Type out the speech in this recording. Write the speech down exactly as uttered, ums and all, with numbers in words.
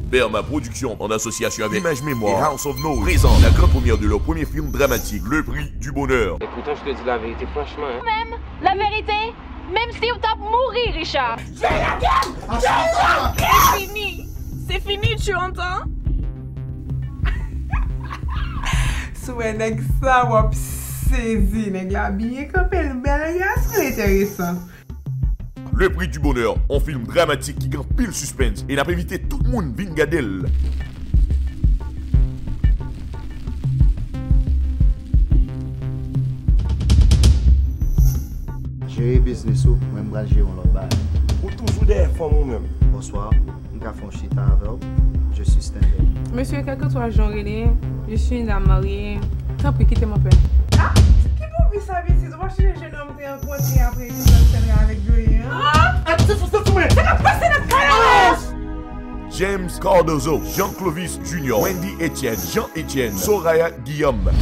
Berma Production, en association avec Image Mémoire et House of Noise, présente la grande première de leur premier film dramatique, Le Prix du Bonheur. Et pourtant, je te dis la vérité franchement. Hein. Même la vérité, même si w t ap mouri, Richard. C'est fini. C'est fini, tu entends? Si w wè nèg sa, w ap sezi. Nèg la byen kanpe, l bèl gason, l enteresan. Le Prix du Bonheur, yon fim dramatik ki gen anpil suspens e n ap envite tout moun vin gade l. Jere biznis ou, mwen m pral jere yon lòt bagay. Ou toujou dèyè fanm ou menm. Bonsoir, m ka fè yon chita avè w? Je suis Stanley. Monsieur, quel que soit le genre, je suis une dame mariée. Tant pis, quittez mon père. Ki pou pi sa pitit, w pa chanje jennonm te rankontre apre epizòd Sandra avèk Joey an? Ak ti sou sou mwen. Sa k ap pase nan kay la? James Cardozo, Jean Clovis Junior, Wendy Etienne, Jean Etienne, Soraya Guillaume.